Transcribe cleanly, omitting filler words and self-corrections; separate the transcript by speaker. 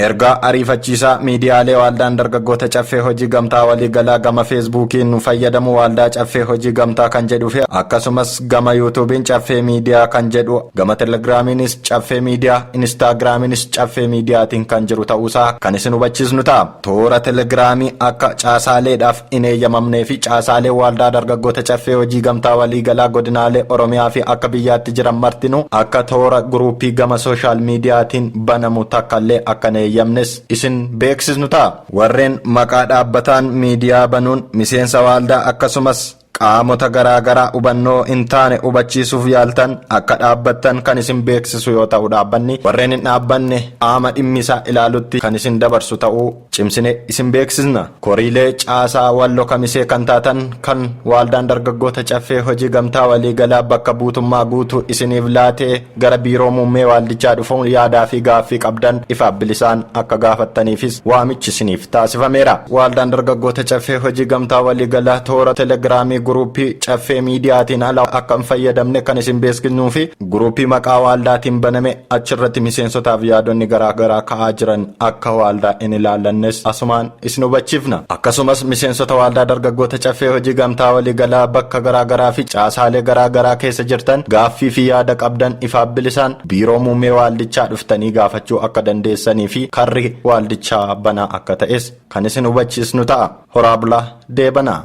Speaker 1: Ergaa ariifachiisaa miidiyaalee Waaldaan Dargaggoota Caffee Hojii Gamtaa Waliigalaa gama Feesbuukiin fayyadamu Waaldaa Caffee Hojii Gamtaa kan jedhuu fi akkasumas gama Yuutuubiin Caffee Miidiyaa kan jedhu gama Telegiraamiinis Caffee Miidiyaa Inistaagiraamiinis Caffee Miidiyaatiin kan jiru ta'uusaa kan isin hubachiisnu ta'a. Toora Telegiraamii akka caasaaleedhaaf hin eeyyamamnee fi caasaalee Waaldaa Dargaggoota Caffee Hojii Gamtaa Waliigalaa godinaalee Oromiyaa fi akka biyyaatti jiran martinuu akka toora guruupii gama sooshaal miidiyaatiin banamu takkallee akka hin eeyyamnes isin beeksisnu ta'a. Warreen maqaa dhaabbataan miidiyaa banuun miseensa waaldaa akkasumas qaamota garaa garaa hubannoo hin taane hubachiisuuf yaaltan akka dhaabbattan kan isin beeksisu yoo ta'u dhaabbanni warreen hin dhaabbanne qaama dhimmi isaa ilaalutti kan isin dabarsu ta'uu cimsine isin beeksisna. Koriilee caasaa Wallo Kamisee kan taatan kan Waaldaan Dargaggoota Caffee Hojii Gamtaa Waliigalaa bakka buutummaa guutuu isiniif laatee gara biiroo muummee waaldichaa dhufuun yaadaa fi gaaffii qabdan ifaaf bilisaan akka gaafattaniifis waamichi isiniif taasifameera. Waaldaan Dargaggoota Caffee Hojii Gamtaa Waliigalaa toora Telegiraamii guruuppii Caffee Miidiyaatiin ala akka hin fayyadamne kan isin beeksisnuu fi guruuppii maqaa waaldaatiin baname achirratti miseensotaaf yaadonni garaa garaa ka'aa jiran akka waaldaa hin ilaallannes asumaan isin hubachiifna. Akkasumas miseensota Waaldaa Dargaggoota Caffee Hojii Gamtaa Waliigalaa bakka garaa garaa fi caasaalee garaa garaa keessa jirtan gaaffii fi yaada qabdan ifaaf bilisaan biiroo muummee waaldichaa dhuftanii gaafachuu akka dandeessanii fi karri waaldichaa banaa akka ta'es kan isin hubachiisnu ta'a. Horaa bulaa deebanaa!